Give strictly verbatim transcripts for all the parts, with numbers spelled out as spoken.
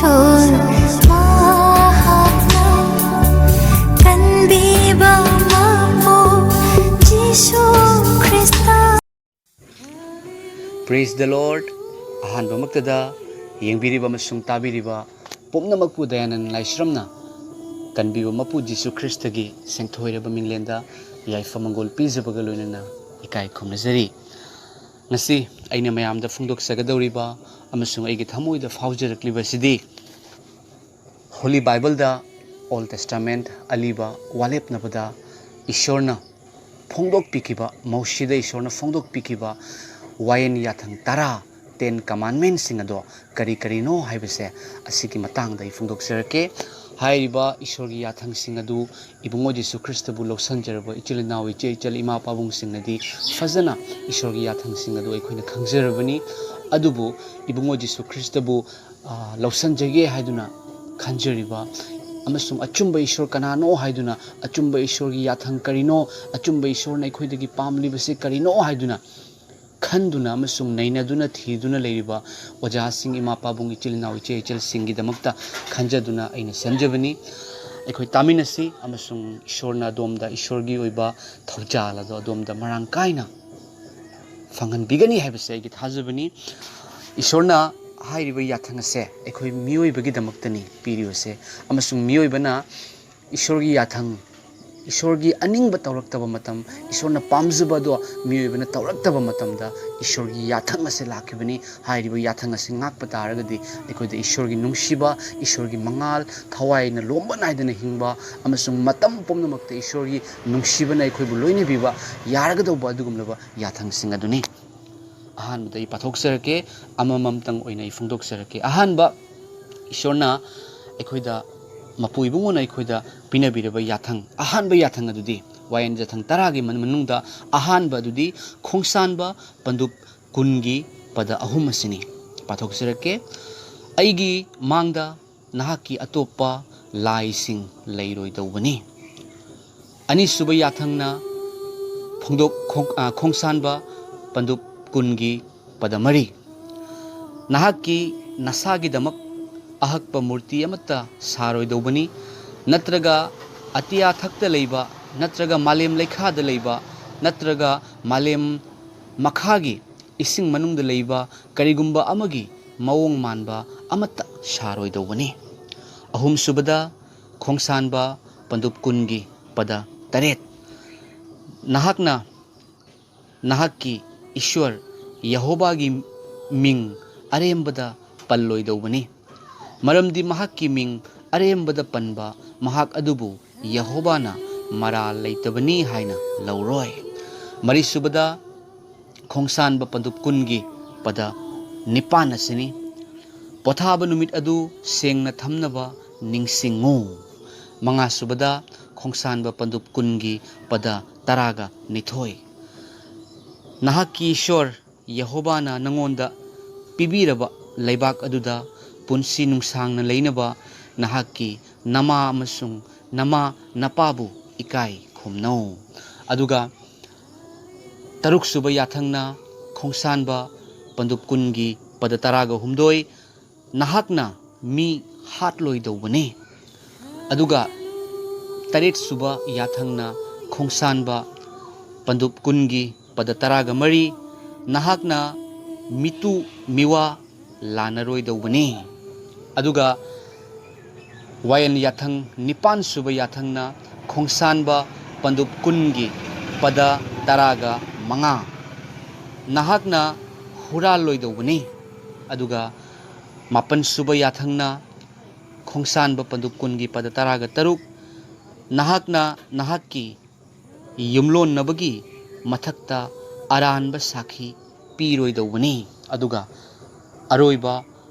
ꯏꯁꯣꯔ ꯃꯍꯥꯛꯅ ꯀꯟꯕꯤꯕ ꯃꯄꯨ Jesus Christ. Praise the Lord. ꯑꯍꯥꯟꯕꯃꯛꯇꯗ ꯌꯦꯡꯕꯤꯔꯤꯕ ꯑꯃꯁꯨꯡ ꯇꯥꯕꯤꯔꯤꯕ ꯄꯨꯝꯅꯃꯛꯄꯨ ꯗꯌꯥꯅꯟ ꯂꯥꯏꯁ꯭ꯔꯝꯅ ꯀꯟꯕꯤꯕ ꯃꯄꯨ ꯖꯤꯁꯨ ꯈ꯭ꯔꯤꯁꯇꯒꯤ ꯁꯦꯡꯊꯣꯏꯔꯕ ꯃꯤꯡꯂꯦꯟꯗ ꯌꯥꯏꯐ ꯃꯪꯒꯣꯜ ꯄꯤꯖꯕꯒ ꯂꯣꯏꯅꯅ ꯏꯀꯥꯏ ꯈꯨꯝꯅꯖꯔꯤ꯫ ꯉꯁꯤ ꯑꯩꯅ ꯃꯌꯥꯝꯗ ꯐꯣꯡꯗꯣꯛꯆꯒꯗꯧꯔꯤꯕ ꯑꯃꯁꯨꯡ ꯑꯩꯒꯤ ꯊꯃꯣꯏꯗ ꯐꯥꯎꯖꯔꯛꯂꯤꯕ ꯑꯁꯤꯗꯤ, Holy Bible ꯗ, Old Testament, ꯑꯂꯤꯕ ꯋꯥꯂꯦꯞꯅꯕꯗ ꯏꯁꯣꯔꯅ ꯐꯣꯡꯗꯣꯛꯄꯤꯈꯤꯕ, ꯃꯣꯁꯤꯗ ꯏꯁꯣꯔꯅ ꯐꯣꯡꯗꯣꯛꯄꯤꯈꯤꯕ ꯋꯥꯌꯦꯟ ꯌꯥꯊꯪ ꯇꯔꯥ, Ten Commandments ꯁꯤꯡ ꯑꯗꯣ ꯀꯔꯤ ꯀꯔꯤꯅꯣ ꯍꯥꯏꯕꯁꯦ ꯑꯁꯤꯒꯤ ꯃꯇꯥꯡꯗ ꯑꯩ ꯐꯣꯡꯗꯣꯛꯆꯔꯛꯀꯦ꯫ ꯍꯥꯏꯔꯤꯕ ꯏꯁꯣꯔꯒꯤ ꯌꯥꯊꯪꯁꯤꯡ ꯑꯗꯨ ꯏꯕꯨꯡꯉꯣ ꯖꯤꯁꯨ ꯈ꯭ꯔꯤꯁꯇꯕꯨ ꯂꯧꯁꯟꯖꯔꯕ ꯏꯆꯤꯜ ꯏꯅꯥꯎ, ꯏꯆꯦ ꯏꯆꯜ, ꯏꯃꯥ ꯄꯥꯕꯨꯡꯁꯤꯡꯅꯗꯤ ꯐꯖꯅ ꯏꯁꯣꯔꯒꯤ ꯌꯥꯊꯪꯁꯤꯡ ꯑꯗꯨ ꯑꯩꯈꯣꯏꯅ ꯈꯪꯖꯔꯕꯅꯤ꯫ ꯑꯗꯨꯕꯨ ꯏꯕꯨꯡꯉꯣ ꯖꯤꯁꯨ ꯈ꯭ꯔꯤꯁꯇꯕꯨ, ꯑ, ꯂꯧꯁꯟꯖꯒꯦ ꯍꯥꯏꯗꯨꯅ ꯈꯟꯖꯔꯤꯕ ꯑꯃꯁꯨꯡ ꯑꯆꯨꯝꯕ ꯏꯁꯣꯔ ꯀꯅꯥꯅꯣ ꯍꯥꯏꯗꯨꯅ, ꯑꯆꯨꯝꯕ ꯏꯁꯣꯔꯒꯤ ꯌꯥꯊꯪ ꯀꯔꯤꯅꯣ, ꯑꯆꯨꯝꯕ ꯏꯁꯣꯔꯅ ꯑꯩꯈꯣꯏꯗꯒꯤ ꯄꯥꯝꯂꯤꯕꯁꯤ ꯀꯔꯤꯅꯣ ꯍꯥꯏꯗꯨꯅ ꯈꯟꯗꯨꯅ ꯑꯃꯁꯨꯡ ꯅꯩꯅꯗꯨꯅ ꯊꯤꯗꯨꯅ ꯂꯩꯔꯤꯕ ꯑꯣꯖꯥꯁꯤꯡ, ꯏꯃꯥ ꯄꯥꯕꯨꯡ, ꯏꯆꯤꯜ ꯏꯅꯥꯎ, ꯏꯆꯦ ꯏꯆꯜꯁꯤꯡꯒꯤꯗꯃꯛꯇ ꯈꯟꯖꯗꯨꯅ ꯑꯩꯅ ꯁꯦꯝꯖꯕꯅꯤ꯫ ꯑꯩꯈꯣꯏ ꯇꯥꯃꯤꯟꯅꯁꯤ ꯑꯃꯁꯨꯡ ꯏꯁꯣꯔꯅ ꯑꯗꯣꯝꯗ ꯏꯁꯣꯔꯒꯤ ꯑꯣꯏꯕ ꯊꯧꯖꯥꯜ ꯑꯗꯣ ꯑꯗꯣꯝꯗ ꯃꯔꯥꯡ ꯀꯥꯏꯅ ꯐꯪꯍꯟꯕꯤꯒꯅꯤ ꯍꯥꯏꯕꯁꯦ ꯑꯩꯒꯤ ꯊꯥꯖꯕꯅꯤ꯫ ꯏꯁꯣꯔꯅ ꯍꯥꯏꯔꯤꯕ ꯌꯥꯊꯪ ꯑꯁꯦ ꯑꯩꯈꯣꯏ ꯃꯤꯑꯣꯏꯕꯒꯤꯗꯃꯛꯇꯅꯤ ꯄꯤꯔꯤꯕꯁꯦ, ꯑꯃꯁꯨꯡ ꯃꯤꯑꯣꯏꯕꯅ ꯏꯁꯣꯔꯒꯤ ꯌꯥꯊꯪ, ꯏꯁꯣꯔꯒꯤ ꯑꯅꯤꯡꯕ ꯇꯧꯔꯛꯇꯕ ꯃꯇꯝ, ꯏꯁꯣꯔꯅ ꯄꯥꯝꯖꯕ ꯑꯗꯣ ꯃꯤꯑꯣꯏꯕꯅ ꯇꯧꯔꯛꯇꯕ ꯃꯇꯝꯗ ꯏꯁꯣꯔꯒꯤ ꯌꯥꯊꯪ ꯑꯁꯦ ꯂꯥꯛꯈꯤꯕꯅꯤ꯫ ꯍꯥꯏꯔꯤꯕ ꯌꯥꯊꯪ ꯑꯁꯤ ꯉꯥꯛꯄ ꯇꯥꯔꯒꯗꯤ ꯑꯩꯈꯣꯏꯗ ꯏꯁꯣꯔꯒꯤ ꯅꯨꯡꯁꯤꯕ, ꯏꯁꯣꯔꯒꯤ ꯃꯉꯥꯜ, ꯊꯋꯥꯏꯅ ꯂꯣꯝꯕ ꯅꯥꯏꯗꯅ ꯍꯤꯡꯕ ꯑꯃꯁꯨꯡ ꯃꯇꯝ ꯄꯨꯝꯅꯃꯛꯇ ꯏꯁꯣꯔꯒꯤ ꯅꯨꯡꯁꯤꯕꯅ ꯑꯩꯈꯣꯏꯕꯨ ꯂꯣꯏꯅꯕꯤꯕ ꯌꯥꯔꯒꯗꯧꯕ ꯑꯗꯨꯒꯨꯝꯂꯕ ꯌꯥꯊꯪꯁꯤꯡ ꯑꯗꯨꯅꯤ꯫ ꯑꯍꯥꯟꯕꯗ ꯑꯩ ꯄꯥꯊꯣꯛꯆꯔꯛꯀꯦ, ꯑꯃꯃꯝꯇꯪ ꯑꯣꯏꯅ ꯑꯩ ꯐꯣꯡꯗꯣꯛꯆꯔꯛꯀꯦ꯫ ꯑꯍꯥꯟꯕ, ꯏꯁꯣꯔꯅ ꯑꯩꯈꯣꯏꯗ, ꯃꯄꯨ ꯏꯕꯨꯡꯉꯣꯅ ꯑꯩꯈꯣꯏꯗ ꯄꯤꯅꯕꯤꯔꯕ ꯌꯥꯊꯪ, ꯑꯍꯥꯟꯕ ꯌꯥꯊꯪ ꯑꯗꯨꯗꯤ, ꯋꯥꯌꯦꯟ ꯌꯥꯊꯪ ꯇꯔꯥꯒꯤ ꯃꯅꯨꯡꯗ ꯑꯍꯥꯟꯕ ꯑꯗꯨꯗꯤ ꯈꯣꯡꯁꯥꯟꯕ ꯄꯟꯗꯨꯞ ꯀꯨꯟꯒꯤ ꯄꯗ ꯑꯍꯨꯝ ꯑꯁꯤꯅꯤ꯫ ꯄꯥꯊꯣꯛꯆꯔꯛꯀꯦ꯫ "ꯑꯩꯒꯤ ꯃꯥꯡꯗ ꯅꯍꯥꯛꯀꯤ ꯑꯇꯣꯞꯄ ꯂꯥꯏꯁꯤꯡ ꯂꯩꯔꯣꯏꯗꯧꯕꯅꯤ"꯫ ꯑꯅꯤꯁꯨꯕ ꯌꯥꯊꯪꯅ ꯐꯣꯡꯗꯣꯛ-, ꯈꯣꯡ-, ꯑ, ꯈꯣꯡꯁꯥꯟꯕ ꯄꯟꯗꯨꯞ ꯀꯨꯟꯒꯤ ꯄꯗ ꯃꯔꯤ, "ꯅꯍꯥꯛꯀꯤ ꯅꯁꯥꯒꯤꯗꯃꯛ ꯑꯍꯛꯄ ꯃꯨꯔꯇꯤ ꯑꯃꯠꯇ ꯁꯥꯔꯣꯏꯗꯧꯕꯅꯤ, ꯅꯠꯇ꯭ꯔꯒ ꯑꯇꯤꯌꯥꯊꯛꯇ ꯂꯩꯕ, ꯅꯠꯇ꯭ꯔꯒ ꯃꯥꯂꯦꯝ ꯂꯩꯈꯥꯗ ꯂꯩꯕ, ꯅꯠꯇ꯭ꯔꯒ ꯃꯥꯂꯦꯝ ꯃꯈꯥꯒꯤ ꯏꯁꯤꯡ ꯃꯅꯨꯡꯗ ꯂꯩꯕ ꯀꯔꯤꯒꯨꯝꯕ ꯑꯃꯒꯤ ꯃꯑꯣꯡ ꯃꯥꯟꯕ ꯑꯃꯠꯇ ꯁꯥꯔꯣꯏꯗꯧꯕꯅꯤ꯫ ꯑꯍꯨꯝꯁꯨꯕꯗ, ꯈꯣꯡꯁꯥꯟꯕ ꯄꯟꯗꯨꯞ ꯀꯨꯟꯒꯤ ꯄꯗ ꯇꯔꯦꯠ, ꯅꯍꯥꯛꯅ ꯅꯍꯥꯛꯀꯤ ꯏꯁ꯭ꯋꯔ ꯌꯦꯍꯣꯕꯥꯒꯤ ꯃꯤꯡ ꯑꯔꯦꯝꯕꯗ ꯄꯜꯂꯣꯏꯗꯧꯕꯅꯤ, ꯃꯔꯝꯗꯤ ꯃꯍꯥꯛꯀꯤ ꯃꯤꯡ ꯑꯔꯦꯝꯕꯗ ꯄꯟꯕ ꯃꯍꯥꯛ ꯑꯗꯨꯕꯨ ꯌꯦꯍꯣꯕꯥꯅ ꯃꯔꯥꯜ ꯂꯩꯇꯕꯅꯤ ꯍꯥꯏꯅ ꯂꯧꯔꯣꯏ꯫ ꯃꯔꯤꯁꯨꯕꯗ, ꯈꯣꯡꯁꯥꯟꯕ ꯄꯟꯗꯨꯞ ꯀꯨꯟꯒꯤ ꯄꯗ ꯅꯤꯄꯥꯟ ꯑꯁꯤꯅꯤ: "ꯄꯣꯊꯥꯕ ꯅꯨꯃꯤꯠ ꯑꯗꯨ ꯁꯦꯡꯅ ꯊꯝꯅꯕ ꯅꯤꯡꯁꯤꯡꯉꯨ"꯫ ꯃꯉꯥꯁꯨꯕꯗ, ꯈꯣꯡꯁꯥꯟꯕ ꯄꯟꯗꯨꯞ ꯀꯨꯟꯒꯤ ꯄꯗ ꯇꯔꯥꯒ ꯅꯤꯊꯣꯏ: "ꯅꯍꯥꯛꯀꯤ ꯏꯁ꯭ꯋꯔ ꯌꯦꯍꯣꯕꯥꯅ ꯅꯉꯣꯟꯗ ꯄꯤꯕꯤꯔꯕ ꯂꯩꯕꯥꯛ ꯑꯗꯨꯗ ꯄꯨꯟꯁꯤ ꯅꯨꯡꯁꯥꯡꯅ ꯂꯩꯅꯕ ꯅꯍꯥꯛꯀꯤ ꯅꯃꯥ ꯑꯃꯁꯨꯡ ꯅꯃꯥ ꯅꯄꯥꯕꯨ ꯏꯀꯥꯏ ꯈꯨꯝꯅꯧ"꯫ ꯑꯗꯨꯒ ꯇꯔꯨꯛꯁꯨꯕ ꯌꯥꯊꯪꯅ ꯈꯣꯡꯁꯥꯟꯕ ꯄꯟꯗꯨꯞ ꯀꯨꯟꯒꯤ ꯄꯗ ꯇꯔꯥꯒ ꯍꯨꯝꯗꯣꯏ: "ꯅꯍꯥꯛꯅ ꯃꯤ ꯍꯥꯠꯂꯣꯏꯗꯧꯕꯅꯤ"꯫ ꯑꯗꯨꯒ ꯇꯔꯦꯠꯁꯨꯕ ꯌꯥꯊꯪꯅ ꯈꯣꯡꯁꯥꯟꯕ ꯄꯟꯗꯨꯞ ꯀꯨꯟꯒꯤ ꯄꯗ ꯇꯔꯥꯒ ꯃꯔꯤ: "ꯅꯍꯥꯛꯅ ꯃꯤꯇꯨ ꯃꯤꯋꯥ ꯂꯥꯟꯅꯔꯣꯏꯗꯧꯕꯅꯤ"꯫ ꯑꯗꯨꯒ ꯋꯥꯌꯦꯜ ꯌꯥꯊꯪ, ꯅꯤꯄꯥꯟꯁꯨꯕ ꯌꯥꯊꯪꯅ ꯈꯣꯡꯁꯥꯟꯕ ꯄꯟꯗꯨꯞ ꯀꯨꯟꯒꯤ ꯄꯗ ꯇꯔꯥꯒ ꯃꯉꯥ: "ꯅꯍꯥꯛꯅ ꯍꯨꯔꯥꯜꯂꯣꯏꯗꯧꯕꯅꯤ"꯫ ꯑꯗꯨꯒ ꯃꯥꯄꯟꯁꯨꯕ ꯌꯥꯊꯪꯅ ꯈꯣꯡꯁꯥꯟꯕ ꯄꯟꯗꯨꯞ ꯀꯨꯟꯒꯤ ꯄꯗ ꯇꯔꯥꯒ ꯇꯔꯨꯛ: "ꯅꯍꯥꯛꯅ ꯅꯍꯥꯛꯀꯤ ꯌꯨꯝꯂꯣꯟꯅꯕꯒꯤ ꯃꯊꯛꯇ ꯑꯔꯥꯟꯕ ꯁꯥꯈꯤ ꯄꯤꯔꯣꯏꯗꯧꯕꯅꯤ"꯫ ꯑꯗꯨꯒ ꯑꯔꯣꯏꯕ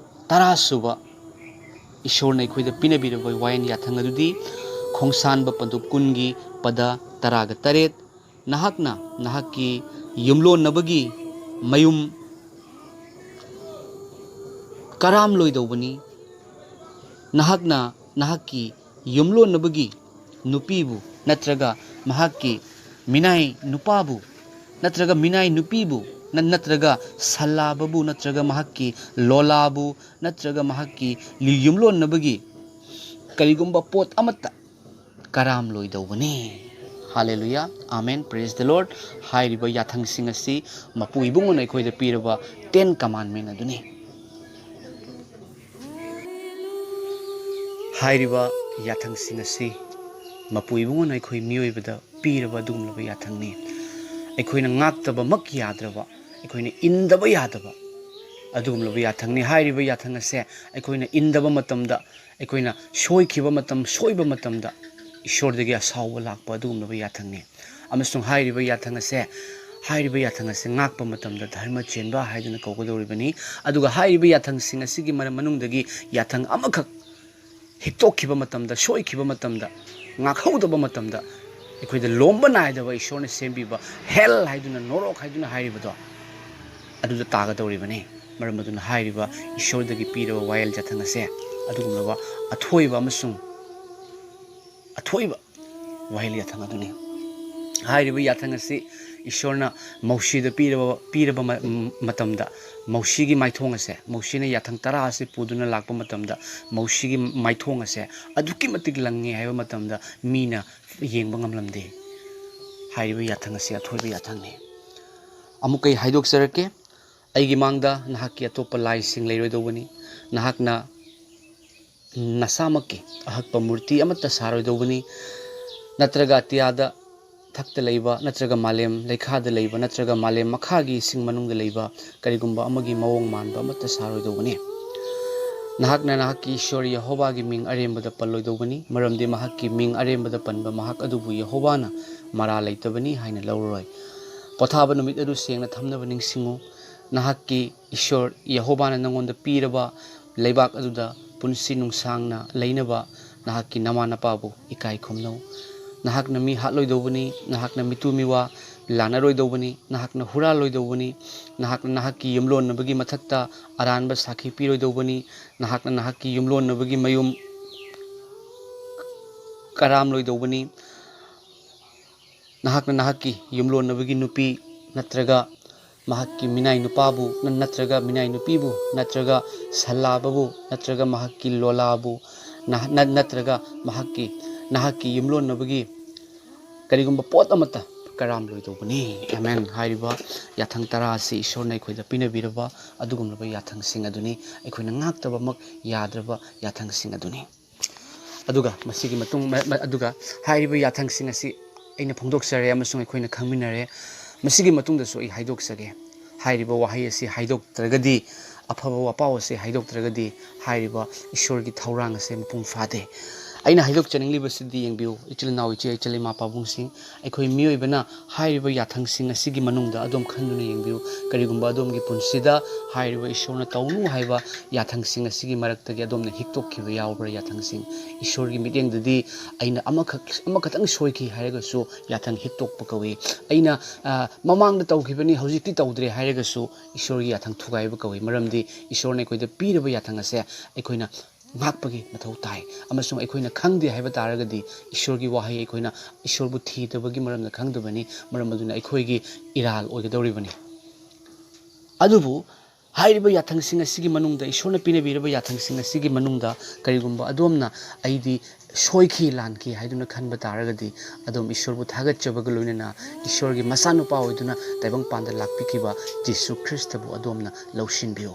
ꯇꯔꯥꯁꯨꯕ ꯏꯁꯣꯔꯅ ꯑꯩꯈꯣꯏꯗ ꯄꯤꯅꯕꯤꯔꯕ ꯋꯥꯌꯦꯜ ꯌꯥꯊꯪ ꯑꯗꯨꯗꯤ ꯈꯣꯡꯁꯥꯟꯕ ꯄꯟꯗꯨꯞ ꯀꯨꯟꯒꯤ ꯄꯗ ꯇꯔꯥꯒ ꯇꯔꯦꯠ: "ꯅꯍꯥꯛꯅ ꯅꯍꯥꯛꯀꯤ ꯌꯨꯝꯂꯣꯟꯅꯕꯒꯤ ꯃꯌꯨꯝ ꯀꯔꯥꯝꯂꯣꯏꯗꯧꯕꯅꯤ"꯫ ꯅꯍꯥꯛꯅ ꯅꯍꯥꯛꯀꯤ ꯌꯨꯝꯂꯣꯟꯅꯕꯒꯤ ꯅꯨꯄꯤꯕꯨ ꯅꯠꯇ꯭ꯔꯒ ꯃꯍꯥꯛꯀꯤ ꯃꯤꯅꯥꯏ ꯅꯨꯄꯥꯕꯨ ꯅꯠꯇ꯭ꯔꯒ ꯃꯤꯅꯥꯏ ꯅꯨꯄꯤꯕꯨ ꯅꯠꯇ꯭ꯔꯒ ꯁꯜꯂꯥꯕꯕꯨ ꯅꯠꯇ꯭ꯔꯒ ꯃꯍꯥꯛꯀꯤ ꯂꯣꯂꯥꯕꯨ ꯅꯠꯇ꯭ꯔꯒ ꯃꯍꯥꯛꯀꯤ ꯌꯨꯝꯂꯣꯟꯅꯕꯒꯤ ꯀꯔꯤꯒꯨꯝꯕ ꯄꯣꯠ ꯑꯃꯠꯇ ꯀꯔꯥꯝꯂꯣꯏꯗꯧꯕꯅꯤ꯫ ꯍꯥꯂꯦꯂꯨꯌꯥ, ꯑꯥꯃꯦꯟ, praise the Lord꯫ ꯍꯥꯏꯔꯤꯕ ꯌꯥꯊꯪꯁꯤꯡ ꯑꯁꯤ ꯃꯄꯨ ꯏꯕꯨꯡꯉꯣꯅ ꯑꯩꯈꯣꯏꯗ ꯄꯤꯔꯕ ten commandment ꯑꯗꯨꯅꯤ꯫ ꯍꯥꯏꯔꯤꯕ ꯌꯥꯊꯪꯁꯤꯡ ꯑꯁꯤ ꯃꯄꯨ ꯏꯕꯨꯡꯉꯣꯅ ꯑꯩꯈꯣꯏ ꯃꯤꯑꯣꯏꯕꯗ ꯄꯤꯔꯕ ꯑꯗꯨꯒꯨꯝꯂꯕ ꯌꯥꯊꯪꯅꯤ꯫ ꯑꯩꯈꯣꯏꯅ ꯉꯥꯛꯇꯕꯃꯛ ꯌꯥꯗ꯭ꯔꯕ, ꯑꯩꯈꯣꯏꯅ ꯏꯟꯗꯕ ꯌꯥꯗꯕ ꯑꯗꯨꯒꯨꯝꯂꯕ ꯌꯥꯊꯪꯅꯤ꯫ ꯍꯥꯏꯔꯤꯕ ꯌꯥꯊꯪ ꯑꯁꯦ ꯑꯩꯈꯣꯏꯅ ꯏꯟꯗꯕ ꯃꯇꯝꯗ, ꯑꯩꯈꯣꯏꯅ ꯁꯣꯏꯈꯤꯕ ꯃꯇꯝ, ꯁꯣꯏꯕ ꯃꯇꯝꯗ ꯏꯁꯣꯔꯗꯒꯤ ꯑꯁꯥꯎꯕ ꯂꯥꯛꯄ ꯑꯗꯨꯒꯨꯝꯂꯕ ꯌꯥꯊꯪꯅꯤ꯫ ꯑꯃꯁꯨꯡ ꯍꯥꯏꯔꯤꯕ ꯌꯥꯊꯪ ꯑꯁꯦ, ꯍꯥꯏꯔꯤꯕ ꯌꯥꯊꯪ ꯑꯁꯦ ꯉꯥꯛꯄ ꯃꯇꯝꯗ ꯙꯔꯃ ꯆꯦꯟꯕ ꯍꯥꯏꯗꯨꯅ ꯀꯧꯒꯗꯧꯔꯤꯕꯅꯤ꯫ ꯑꯗꯨꯒ ꯍꯥꯏꯔꯤꯕ ꯌꯥꯊꯪꯁꯤꯡ ꯑꯁꯤꯒꯤ ꯃꯔꯝ ꯃꯅꯨꯡꯗꯒꯤ ꯌꯥꯊꯪ ꯑꯃꯈꯛ ꯍꯤꯛꯇꯣꯛꯈꯤꯕ ꯃꯇꯝꯗ, ꯁꯣꯏꯈꯤꯕ ꯃꯇꯝꯗ, ꯉꯥꯛꯍꯧꯗꯕ ꯃꯇꯝꯗ, ꯑꯩꯈꯣꯏꯗ ꯂꯣꯝꯕ ꯅꯥꯏꯗꯕ ꯏꯁꯣꯔꯅ ꯁꯦꯝꯕꯤꯕ ꯍꯦꯜ ꯍꯥꯏꯗꯨꯅ, ꯅꯣꯔꯣꯛ ꯍꯥꯏꯗꯨꯅ ꯍꯥꯏꯔꯤꯕꯗꯣ, ꯑꯗꯨꯗ ꯇꯥꯒꯗꯧꯔꯤꯕꯅꯤ꯫ ꯃꯔꯝ ꯑꯗꯨꯅ ꯍꯥꯏꯔꯤꯕ ꯏꯁꯣꯔꯗꯒꯤ ꯄꯤꯔꯕ ꯋꯥꯌꯦꯜ ꯌꯥꯊꯪ ꯑꯁꯦ ꯑꯗꯨꯒꯨꯝꯂꯕ ꯑꯊꯣꯏꯕ ꯑꯃꯁꯨꯡ ꯑꯊꯣꯏꯕ ꯋꯥꯌꯦꯜ ꯌꯥꯊꯪ ꯑꯗꯨꯅꯤ꯫ ꯍꯥꯏꯔꯤꯕ ꯌꯥꯊꯪ ꯑꯁꯤ ꯏꯁꯣꯔꯅ ꯃꯧꯁꯤꯗ ꯄꯤꯔꯕ, ꯄꯤꯔꯕ ꯃ-, ꯃꯇꯝꯗ, ꯃꯧꯁꯤꯒꯤ ꯃꯥꯏꯊꯣꯡ ꯑꯁꯦ, ꯃꯧꯁꯤꯅ ꯌꯥꯊꯪ ꯇꯔꯥ ꯑꯁꯤ ꯄꯨꯗꯨꯅ ꯂꯥꯛꯄ ꯃꯇꯝꯗ, ꯃꯧꯁꯤꯒꯤ ꯃꯥꯏꯊꯣꯡ ꯑꯁꯦ ꯑꯗꯨꯛꯀꯤ ꯃꯇꯤꯛ ꯂꯪꯉꯦ ꯍꯥꯏꯕ ꯃꯇꯝꯗ ꯃꯤꯅ ꯌꯦꯡꯕ ꯉꯝꯂꯝꯗꯦ꯫ ꯍꯥꯏꯔꯤꯕ ꯌꯥꯊꯪ ꯑꯁꯤ ꯑꯊꯣꯏꯕ ꯌꯥꯊꯪꯅꯤ꯫ ꯑꯃꯨꯛꯀ ꯑꯩ ꯍꯥꯏꯗꯣꯛꯆꯔꯛꯀꯦ, ꯑꯩꯒꯤ ꯃꯥꯡꯗ ꯅꯍꯥꯛꯀꯤ ꯑꯇꯣꯞꯄ ꯂꯥꯏꯁꯤꯡ ꯂꯩꯔꯣꯏꯗꯧꯕꯅꯤ꯫ ꯅꯍꯥꯛꯅ ꯅꯁꯥꯃꯛꯀꯤ ꯑꯍꯛꯄ ꯃꯨꯔꯇꯤ ꯑꯃꯠꯇ ꯁꯥꯔꯣꯏꯗꯧꯕꯅꯤ, ꯅꯠꯇ꯭ꯔꯒ ꯑꯇꯤꯌꯥꯗ ꯊꯛꯇ ꯂꯩꯕ, ꯅꯠꯇ꯭ꯔꯒ ꯃꯥꯂꯦꯝ ꯂꯩꯈꯥꯗ ꯂꯩꯕ, ꯅꯠꯇ꯭ꯔꯒ ꯃꯥꯂꯦꯝ ꯃꯈꯥꯒꯤ ꯏꯁꯤꯡ ꯃꯅꯨꯡꯗ ꯂꯩꯕ ꯀꯔꯤꯒꯨꯝꯕ ꯑꯃꯒꯤ ꯃꯑꯣꯡ ꯃꯥꯟꯕ ꯑꯃꯠꯇ ꯁꯥꯔꯣꯏꯗꯧꯕꯅꯤ꯫ ꯅꯍꯥꯛꯅ ꯅꯍꯥꯛꯀꯤ ꯏꯁꯣꯔ ꯌꯦꯍꯣꯋꯥꯒꯤ ꯃꯤꯡ ꯑꯔꯦꯝꯕꯗ ꯄꯜꯂꯣꯏꯗꯧꯕꯅꯤ, ꯃꯔꯝꯗꯤ ꯃꯍꯥꯛꯀꯤ ꯃꯤꯡ ꯑꯔꯦꯝꯕꯗ ꯄꯟꯕ ꯃꯍꯥꯛ ꯑꯗꯨꯕꯨ ꯌꯦꯍꯣꯋꯥꯅ ꯃꯔꯥ ꯂꯩꯇꯕꯅꯤ ꯍꯥꯏꯅ ꯂꯧꯔꯔꯣꯏ꯫ ꯄꯣꯊꯥꯕ ꯅꯨꯃꯤꯠ ꯑꯗꯨ ꯁꯦꯡꯅ ꯊꯝꯅꯕ ꯅꯤꯡꯁꯤꯡꯉꯨ꯫ ꯅꯍꯥꯛꯀꯤ ꯏꯁꯣꯔ ꯌꯦꯍꯣꯋꯥꯅ ꯅꯉꯣꯟꯗ ꯄꯤꯔꯕ ꯂꯩꯕꯥꯛ ꯑꯗꯨꯗ ꯄꯨꯟꯁꯤ ꯅꯨꯡꯁꯥꯡꯅ ꯂꯩꯅꯕ ꯅꯍꯥꯛꯀꯤ ꯅꯃꯥ ꯅꯄꯥꯕꯨ ꯏꯀꯥꯏ ꯈꯨꯝꯅꯧ꯫ ꯅꯍꯥꯛꯅ ꯃꯤ ꯍꯥꯠꯂꯣꯏꯗꯧꯕꯅꯤ, ꯅꯍꯥꯛꯅ ꯃꯤꯇꯨ ꯃꯤꯋꯥ ꯂꯥꯟꯅꯔꯣꯏꯗꯧꯕꯅꯤ, ꯅꯍꯥꯛꯅ ꯍꯨꯔꯥꯜꯂꯣꯏꯗꯧꯕꯅꯤ, ꯅꯍꯥꯛꯅ ꯅꯍꯥꯛꯀꯤ ꯌꯨꯝꯂꯣꯟꯅꯕꯒꯤ ꯃꯊꯛꯇ ꯑꯔꯥꯟꯕ ꯁꯥꯈꯤ ꯄꯤꯔꯣꯏꯗꯧꯕꯅꯤ, ꯅꯍꯥꯛꯅ ꯅꯍꯥꯛꯀꯤ ꯌꯨꯝꯂꯣꯟꯅꯕꯒꯤ ꯃꯌꯨꯝ ꯀꯔꯥꯝꯂꯣꯏꯗꯧꯕꯅꯤ, ꯅꯍꯥꯛꯅ ꯅꯍꯥꯛꯀꯤ ꯌꯨꯝꯂꯣꯟꯅꯕꯒꯤ ꯅꯨꯄꯤ ꯅꯠꯇ꯭ꯔꯒ ꯃꯍꯥꯛꯀꯤ ꯃꯤꯅꯥꯏ ꯅꯨꯄꯥꯕꯨ ꯅꯠꯇ꯭ꯔꯒ ꯃꯤꯅꯥꯏ ꯅꯨꯄꯤꯕꯨ ꯅꯠꯇ꯭ꯔꯒ ꯁꯜꯂꯥꯕꯕꯨ ꯅꯠꯇ꯭ꯔꯒ ꯃꯍꯥꯛꯀꯤ ꯂꯣꯂꯥꯕꯨ ꯅꯠꯇ꯭ꯔꯒ ꯃꯍꯥꯛꯀꯤ ꯅꯍꯥꯛꯀꯤ ꯌꯨꯝꯂꯣꯟꯅꯕꯒꯤ ꯀꯔꯤꯒꯨꯝꯕ ꯄꯣꯠ ꯑꯃꯠꯇ ꯀꯔꯥꯝꯂꯣꯏꯗꯧꯕꯅꯤ꯫ ꯑꯦꯃꯦꯟ꯫ ꯍꯥꯏꯔꯤꯕ ꯌꯥꯊꯪ ꯇꯔꯥ ꯑꯁꯤ ꯏꯁꯣꯔꯅ ꯑꯩꯈꯣꯏꯗ ꯄꯤꯅꯕꯤꯔꯕ ꯑꯗꯨꯒꯨꯝꯂꯕ ꯌꯥꯊꯪꯁꯤꯡ ꯑꯗꯨꯅꯤ꯫ ꯑꯩꯈꯣꯏꯅ ꯉꯥꯛꯇꯕꯃꯛ ꯌꯥꯗ꯭ꯔꯕ ꯌꯥꯊꯪꯁꯤꯡ ꯑꯗꯨꯅꯤ꯫ ꯑꯗꯨꯒ ꯃꯁꯤꯒꯤ ꯃꯇꯨꯡ ꯑꯗꯨꯒ ꯍꯥꯏꯔꯤꯕ ꯌꯥꯊꯪꯁꯤꯡ ꯑꯁꯤ ꯑꯩꯅ ꯐꯣꯡꯗꯣꯛꯆꯔꯦ ꯑꯃꯁꯨꯡ ꯑꯩꯈꯣꯏꯅ ꯈꯪꯃꯤꯟꯅꯔꯦ꯫ ꯃꯁꯤꯒꯤ ꯃꯇꯨꯡꯗꯁꯨ ꯑꯩ ꯍꯥꯏꯗꯣꯛꯆꯒꯦ꯫ ꯍꯥꯏꯔꯤꯕ ꯋꯥꯍꯩ ꯑꯁꯤ ꯍꯥꯏꯗꯣꯛꯇ꯭ꯔꯒꯗꯤ, ꯑꯐꯕ ꯋꯥꯄꯥꯎ ꯑꯁꯤ ꯍꯥꯏꯗꯣꯛꯇ꯭ꯔꯒꯗꯤ ꯍꯥꯏꯔꯤꯕ ꯏꯁꯣꯔꯒꯤ ꯊꯧꯔꯥꯡ ꯑꯁꯦ ꯃꯄꯨꯡ ꯐꯥꯗꯦ꯫ ꯑꯩꯅ ꯍꯥꯏꯗꯣꯛꯆꯅꯤꯡꯂꯤꯕꯁꯤꯗꯤ ꯌꯦꯡꯕꯤꯌꯨ, ꯏꯆꯤꯜ ꯏꯅꯥꯎ, ꯏꯆꯦ ꯏꯆꯜ, ꯏꯃꯥ ꯄꯥꯕꯨꯡꯁꯤꯡ, ꯑꯩꯈꯣꯏ ꯃꯤꯑꯣꯏꯕꯅ ꯍꯥꯏꯔꯤꯕ ꯌꯥꯊꯪꯁꯤꯡ ꯑꯁꯤꯒꯤ ꯃꯅꯨꯡꯗ ꯑꯗꯣꯝ ꯈꯟꯗꯨꯅ ꯌꯦꯡꯕꯤꯌꯨ꯫ ꯀꯔꯤꯒꯨꯝꯕ ꯑꯗꯣꯝꯒꯤ ꯄꯨꯟꯁꯤꯗ ꯍꯥꯏꯔꯤꯕ ꯏꯁꯣꯔꯅ ꯇꯧꯅꯨ ꯍꯥꯏꯕ ꯌꯥꯊꯪꯁꯤꯡ ꯑꯁꯤꯒꯤ ꯃꯔꯛꯇꯒꯤ ꯑꯗꯣꯝꯅ ꯍꯤꯛꯇꯣꯛꯈꯤꯕ ꯌꯥꯎꯕ꯭ꯔꯥ? ꯌꯥꯊꯪꯁꯤꯡ, ꯏꯁꯣꯔꯒꯤ ꯃꯤꯠꯌꯦꯡꯗꯗꯤ ꯑꯩꯅ ꯑꯃꯈꯛ ꯑꯃꯈꯛꯇꯪ ꯁꯣꯏꯈꯤ ꯍꯥꯏꯔꯒꯁꯨ ꯌꯥꯊꯪ ꯍꯤꯛꯇꯣꯛꯄ ꯀꯧꯏ꯫ ꯑꯩꯅ ꯃꯃꯥꯡꯗ ꯇꯧꯈꯤꯕꯅꯤ, ꯍꯧꯖꯤꯛꯇꯤ ꯇꯧꯗ꯭ꯔꯦ ꯍꯥꯏꯔꯒꯁꯨ ꯏꯁꯣꯔꯒꯤ ꯌꯥꯊꯪ ꯊꯨꯒꯥꯏꯕ ꯀꯧꯏ꯫ ꯃꯔꯝꯗꯤ ꯏꯁꯣꯔꯅ ꯑꯩꯈꯣꯏꯗ ꯄꯤꯔꯕ ꯌꯥꯊꯪ ꯑꯁꯦ ꯑꯩꯈꯣꯏꯅ ꯉꯥꯛꯄꯒꯤ ꯃꯊꯧ ꯇꯥꯏ꯫ ꯑꯃꯁꯨꯡ ꯑꯩꯈꯣꯏꯅ ꯈꯪꯗꯦ ꯍꯥꯏꯕ ꯇꯥꯔꯒꯗꯤ ꯏꯁꯣꯔꯒꯤ ꯋꯥꯍꯩ ꯑꯩꯈꯣꯏꯅ ꯏꯁꯣꯔꯕꯨ ꯊꯤꯗꯕꯒꯤ ꯃꯔꯝꯅ ꯈꯪꯗꯕꯅꯤ꯫ ꯃꯔꯝ ꯑꯗꯨꯅ ꯑꯩꯈꯣꯏꯒꯤ ꯏꯔꯥꯜ ꯑꯣꯏꯒꯗꯧꯔꯤꯕꯅꯤ꯫ ꯑꯗꯨꯕꯨ ꯍꯥꯏꯔꯤꯕ ꯌꯥꯊꯪꯁꯤꯡ ꯑꯁꯤꯒꯤ ꯃꯅꯨꯡꯗ, ꯏꯁꯣꯔꯅ ꯄꯤꯅꯕꯤꯔꯕ ꯌꯥꯊꯪꯁꯤꯡ ꯑꯁꯤꯒꯤ ꯃꯅꯨꯡꯗ ꯀꯔꯤꯒꯨꯝꯕ ꯑꯗꯣꯝꯅ "ꯑꯩꯗꯤ ꯁꯣꯏꯈꯤ, ꯂꯥꯟꯈꯤ" ꯍꯥꯏꯗꯨꯅ ꯈꯟꯕ ꯇꯥꯔꯒꯗꯤ, ꯑꯗꯣꯝ ꯏꯁꯣꯔꯕꯨ ꯊꯥꯒꯠꯆꯕꯒ ꯂꯣꯏꯅꯅ ꯏꯁꯣꯔꯒꯤ ꯃꯆꯥꯅꯨꯄꯥ ꯑꯣꯏꯗꯨꯅ ꯇꯥꯏꯕꯪꯄꯥꯟꯗ ꯂꯥꯛꯄꯤꯈꯤꯕ ꯖꯤꯁꯨ ꯈ꯭ꯔꯤꯁꯇꯕꯨ ꯑꯗꯣꯝꯅ ꯂꯧꯁꯤꯟꯕꯤꯌꯨ꯫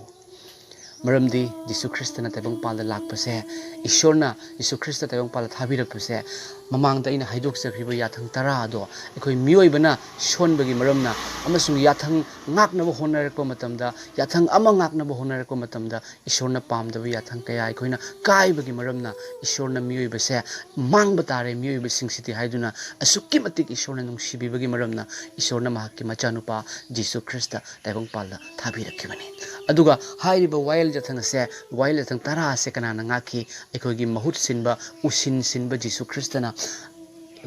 ꯃꯔꯝꯗꯤ ꯖꯤꯁꯨ ꯈ꯭ꯔꯤꯁꯇꯅ ꯇꯥꯏꯕꯪꯄꯥꯜꯗ ꯂꯥꯛꯄꯁꯦ, ꯏꯁꯣꯔꯅ ꯖꯤꯁꯨ ꯈ꯭ꯔꯤꯁꯇ ꯇꯥꯏꯕꯪꯄꯥꯜꯗ ꯊꯥꯕꯤꯔꯛꯄꯁꯦ, ꯃꯃꯥꯡꯗ ꯑꯩꯅ ꯍꯥꯏꯗꯣꯛꯆꯈ꯭ꯔꯤꯕ ꯌꯥꯊꯪ ꯇꯔꯥ ꯑꯗꯣ ꯑꯩꯈꯣꯏ ꯃꯤꯑꯣꯏꯕꯅ ꯁꯣꯟꯕꯒꯤ ꯃꯔꯝꯅ ꯑꯃꯁꯨꯡ ꯌꯥꯊꯪ ꯉꯥꯛꯅꯕ ꯍꯣꯠꯅꯔꯛꯄ ꯃꯇꯝꯗ, ꯌꯥꯊꯪ ꯑꯃ ꯉꯥꯛꯅꯕ ꯍꯣꯠꯅꯔꯛꯄ ꯃꯇꯝꯗ ꯏꯁꯣꯔꯅ ꯄꯥꯝꯗꯕ ꯌꯥꯊꯪ ꯀꯌꯥ ꯑꯩꯈꯣꯏꯅ ꯀꯥꯏꯕꯒꯤ ꯃꯔꯝꯅ ꯏꯁꯣꯔꯅ ꯃꯤꯑꯣꯏꯕꯁꯦ ꯃꯥꯡꯕ ꯇꯥꯔꯦ, ꯃꯤꯑꯣꯏꯕꯁꯤꯡꯁꯤꯗꯤ ꯍꯥꯏꯗꯨꯅ ꯑꯁꯨꯛꯀꯤ ꯃꯇꯤꯛ ꯏꯁꯣꯔꯅ ꯅꯨꯡꯁꯤꯕꯤꯕꯒꯤ ꯃꯔꯝꯅ ꯏꯁꯣꯔꯅ ꯃꯍꯥꯛꯀꯤ ꯃꯆꯥꯅꯨꯄꯥ ꯖꯤꯁꯨ ꯈ꯭ꯔꯤꯁꯇ ꯇꯥꯏꯕꯪꯄꯥꯜꯗ ꯊꯥꯕꯤꯔꯛꯈꯤꯕꯅꯤ꯫ ꯑꯗꯨꯒ ꯍꯥꯏꯔꯤꯕ ꯋꯥꯌꯦꯜ ꯌꯥꯊꯪ ꯑꯁꯦ, ꯋꯥꯌꯦꯜ ꯌꯥꯊꯪ ꯇꯔꯥ ꯑꯁꯦ ꯀꯅꯥꯅ ꯉꯥꯛꯈꯤ? ꯑꯩꯈꯣꯏꯒꯤ ꯃꯍꯨꯠ ꯁꯤꯟꯕ, ꯎꯁꯤꯟ ꯁꯤꯟꯕ ꯖꯤꯁꯨ ꯈ꯭ꯔꯤꯁꯇꯅ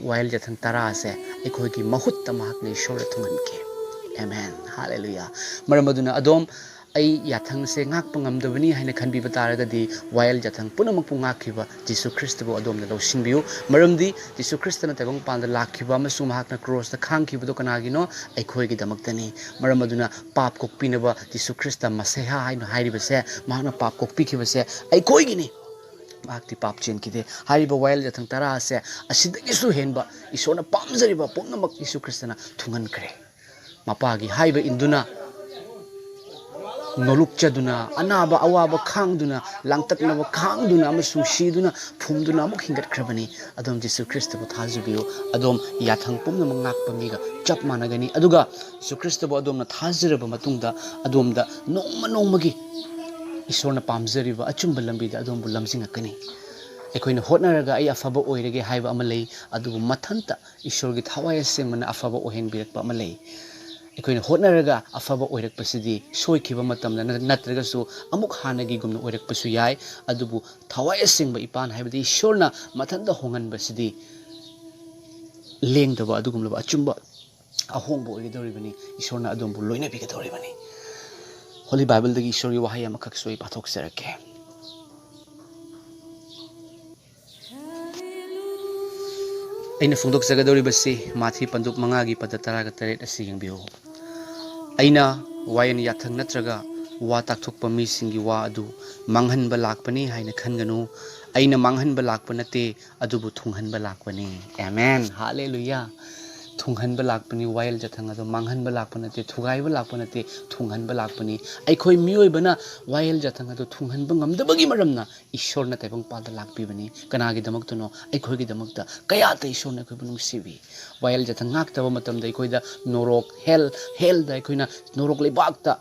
ꯋꯥꯌꯦꯜ ꯌꯥꯊꯪ ꯇꯔꯥ ꯑꯁꯦ ꯑꯩꯈꯣꯏꯒꯤ ꯃꯍꯨꯠꯇ ꯃꯍꯥꯛꯅ ꯏꯁꯣꯔꯗ ꯊꯨꯡꯍꯟꯈꯤ꯫ ꯑꯦꯃꯦꯟ꯫ ꯍꯥꯂꯦꯂꯨꯌꯥ꯫ ꯃꯔꯝ ꯑꯗꯨꯅ ꯑꯗꯣꯝ ꯑꯩ ꯌꯥꯊꯪꯁꯦ ꯉꯥꯛꯄ ꯉꯝꯗꯕꯅꯤ ꯍꯥꯏꯅ ꯈꯟꯕꯤꯕ ꯇꯥꯔꯒꯗꯤ, ꯋꯥꯌꯦꯜ ꯌꯥꯊꯪ ꯄꯨꯝꯅꯃꯛꯄꯨ ꯉꯥꯛꯈꯤꯕ ꯖꯤꯁꯨ ꯈ꯭ꯔꯤꯁꯇꯕꯨ ꯑꯗꯣꯝꯅ ꯂꯧꯁꯤꯟꯕꯤꯌꯨ꯫ ꯃꯔꯝꯗꯤ ꯖꯤꯁꯨ ꯈ꯭ꯔꯤꯁꯇꯅ ꯇꯥꯏꯕꯪꯄꯥꯟꯗ ꯂꯥꯛꯈꯤꯕ ꯑꯃꯁꯨꯡ ꯃꯍꯥꯛꯅ ꯀ꯭ꯔꯣꯁꯇ ꯈꯥꯡꯈꯤꯕꯗꯣ ꯀꯅꯥꯒꯤꯅꯣ? ꯑꯩꯈꯣꯏꯒꯤꯗꯃꯛꯇꯅꯤ꯫ ꯃꯔꯝ ꯑꯗꯨꯅ ꯄꯥꯞ ꯀꯣꯛꯄꯤꯅꯕ ꯖꯤꯁꯨ ꯈ꯭ꯔꯤꯁꯇ ꯃꯁꯦꯍꯥ ꯍꯥꯏꯅ ꯍꯥꯏꯔꯤꯕꯁꯦ, ꯃꯍꯥꯛꯅ ꯄꯥꯞ ꯀꯣꯛꯄꯤꯈꯤꯕꯁꯦ ꯑꯩꯈꯣꯏꯒꯤꯅꯤ꯫ ꯃꯍꯥꯛꯇꯤ ꯄꯥꯞ ꯆꯦꯟꯈꯤꯗꯦ꯫ ꯍꯥꯏꯔꯤꯕ ꯋꯥꯌꯦꯜ ꯌꯥꯊꯪ ꯇꯔꯥ ꯑꯁꯦ ꯑꯁꯤꯗꯒꯤꯁꯨ ꯍꯦꯟꯕ ꯏꯁꯣꯔꯅ ꯄꯥꯝꯖꯔꯤꯕ ꯄꯨꯝꯅꯃꯛ ꯖꯤꯁꯨ ꯈ꯭ꯔꯤꯁꯇꯅ ꯊꯨꯡꯍꯟꯈ꯭ꯔꯦ꯫ ꯃꯄꯥꯒꯤ ꯍꯥꯏꯕ ꯏꯟꯗꯨꯅ, ꯅꯣꯂꯨꯛꯆꯗꯨꯅ, ꯑꯅꯥꯕ ꯑꯋꯥꯕ ꯈꯥꯡꯗꯨꯅ, ꯂꯥꯡꯇꯛꯅꯕ ꯈꯥꯡꯗꯨꯅ ꯑꯃꯁꯨꯡ ꯁꯤꯗꯨꯅ ꯐꯨꯝꯗꯨꯅ ꯑꯃꯨꯛ ꯍꯤꯡꯒꯠꯈ꯭ꯔꯕꯅꯤ꯫ ꯑꯗꯣꯝ ꯖꯤꯁꯨ ꯈ꯭ꯔꯤꯁꯇꯕꯨ ꯊꯥꯖꯕꯤꯌꯨ꯫ ꯑꯗꯣꯝ ꯌꯥꯊꯪ ꯄꯨꯝꯅꯃꯛ ꯉꯥꯛꯄ ꯃꯤꯒ ꯆꯞ ꯃꯥꯟꯅꯒꯅꯤ꯫ ꯑꯗꯨꯒ ꯖꯤꯁꯨ ꯈ꯭ꯔꯤꯁꯇꯕꯨ ꯑꯗꯣꯝꯅ ꯊꯥꯖꯔꯕ ꯃꯇꯨꯡꯗ, ꯑꯗꯣꯝꯗ ꯅꯣꯡꯃ ꯅꯣꯡꯃꯒꯤ ꯏꯁꯣꯔꯅ ꯄꯥꯝꯖꯔꯤꯕ ꯑꯆꯨꯝꯕ ꯂꯝꯕꯤꯗ ꯑꯗꯣꯝꯕꯨ ꯂꯝꯖꯤꯡꯉꯛꯀꯅꯤ꯫ ꯑꯩꯈꯣꯏꯅ ꯍꯣꯠꯅꯔꯒ "ꯑꯩ ꯑꯐꯕ ꯑꯣꯏꯔꯒꯦ" ꯍꯥꯏꯕ ꯑꯃ ꯂꯩ, ꯑꯗꯨꯕꯨ ꯃꯊꯟꯇ ꯏꯁꯣꯔꯒꯤ ꯊꯋꯥꯏ ꯑꯁꯦꯡꯕꯅ ꯑꯐꯕ ꯑꯣꯏꯍꯟꯕꯤꯔꯛꯄ ꯑꯃ ꯂꯩ꯫ ꯑꯩꯈꯣꯏꯅ ꯍꯣꯠꯅꯔꯒ ꯑꯐꯕ ꯑꯣꯏꯔꯛꯄꯁꯤꯗꯤ ꯁꯣꯏꯈꯤꯕ ꯃꯇꯝꯗ ꯅꯠ-, ꯅꯠꯇ꯭ꯔꯒꯁꯨ ꯑꯃꯨꯛ ꯍꯥꯟꯅꯒꯤꯒꯨꯝꯅ ꯑꯣꯏꯔꯛꯄꯁꯨ ꯌꯥꯏ, ꯑꯗꯨꯕꯨ ꯊꯋꯥꯏ ꯑꯁꯦꯡꯕ ꯏꯄꯥꯟ ꯍꯥꯏꯕꯗꯤ ꯏꯁꯣꯔꯅ ꯃꯊꯟꯇ ꯍꯣꯡꯍꯟꯕꯁꯤꯗꯤ ꯂꯦꯡꯗꯕ ꯑꯗꯨꯒꯨꯝꯂꯕ ꯑꯆꯨꯝꯕ ꯑꯍꯣꯡꯕ ꯑꯣꯏꯒꯗꯧꯔꯤꯕꯅꯤ꯫ ꯏꯁꯣꯔꯅ ꯑꯗꯣꯝꯕꯨ ꯂꯣꯏꯅꯕꯤꯒꯗꯧꯔꯤꯕꯅꯤ꯫ ꯍꯣꯂꯤ ꯕꯥꯏꯕꯜꯗꯒꯤ ꯏꯁꯣꯔꯒꯤ ꯋꯥꯍꯩ ꯑꯃꯈꯛꯁꯨ ꯑꯩ ꯄꯥꯊꯣꯛꯆꯔꯛꯀꯦ꯫ ꯑꯩꯅ ꯐꯣꯡꯗꯣꯛꯆꯒꯗꯧꯔꯤꯕꯁꯤ ꯃꯥꯊꯤ ꯄꯟꯗꯨꯞ ꯃꯉꯥꯒꯤ ꯄꯗ ꯇꯔꯥꯒ ꯇꯔꯦꯠ ꯑꯁꯤ ꯌꯦꯡꯕꯤꯌꯨ꯫ "ꯑꯩꯅ ꯋꯥꯌꯦꯜ ꯌꯥꯊꯪ ꯅꯠꯇ꯭ꯔꯒ ꯋꯥ ꯇꯥꯛꯊꯣꯛꯄ ꯃꯤꯁꯤꯡꯒꯤ ꯋꯥ ꯑꯗꯨ ꯃꯥꯡꯍꯟꯕ ꯂꯥꯛꯄꯅꯤ ꯍꯥꯏꯅ ꯈꯟꯒꯅꯨ꯫ ꯑꯩꯅ ꯃꯥꯡꯍꯟꯕ ꯂꯥꯛꯄ ꯅꯠꯇꯦ, ꯑꯗꯨꯕꯨ ꯊꯨꯡꯍꯟꯕ ꯂꯥꯛꯄꯅꯤ꯫" ꯑꯦꯃꯦꯟ, ꯍꯥꯂꯦꯂꯨꯌꯥ꯫ ꯊꯨꯡꯍꯟꯕ ꯂꯥꯛꯄꯅꯤ꯫ ꯋꯥꯌꯦꯜ ꯌꯥꯊꯪ ꯑꯗꯨ ꯃꯥꯡꯍꯟꯕ ꯂꯥꯛꯄ ꯅꯠꯇꯦ, ꯊꯨꯒꯥꯏꯕ ꯂꯥꯛꯄ ꯅꯠꯇꯦ, ꯊꯨꯡꯍꯟꯕ ꯂꯥꯛꯄꯅꯤ꯫ ꯑꯩꯈꯣꯏ ꯃꯤꯑꯣꯏꯕꯅ ꯋꯥꯌꯦꯜ ꯌꯥꯊꯪ ꯑꯗꯨ ꯊꯨꯡꯍꯟꯕ ꯉꯝꯗꯕꯒꯤ ꯃꯔꯝꯅ ꯏꯁꯣꯔꯅ ꯇꯥꯏꯕꯪꯄꯥꯟꯗ ꯂꯥꯛꯄꯤꯕꯅꯤ꯫ ꯀꯅꯥꯒꯤꯗꯃꯛꯇꯅꯣ? ꯑꯩꯈꯣꯏꯒꯤꯗꯃꯛꯇ꯫ ꯀꯌꯥꯗ ꯏꯁꯣꯔꯅ ꯑꯩꯈꯣꯏꯕꯨ ꯅꯨꯡꯁꯤꯕꯤ꯫ ꯋꯥꯌꯦꯜ ꯌꯥꯊꯪ ꯉꯥꯛꯇꯕ ꯃꯇꯝꯗ ꯑꯩꯈꯣꯏꯗ ꯅꯣꯔꯣꯛ, ꯍꯦꯜ, ꯍꯦꯜꯗ ꯑꯩꯈꯣꯏꯅ ꯅꯣꯔꯣꯛ ꯂꯩꯕꯥꯛꯇ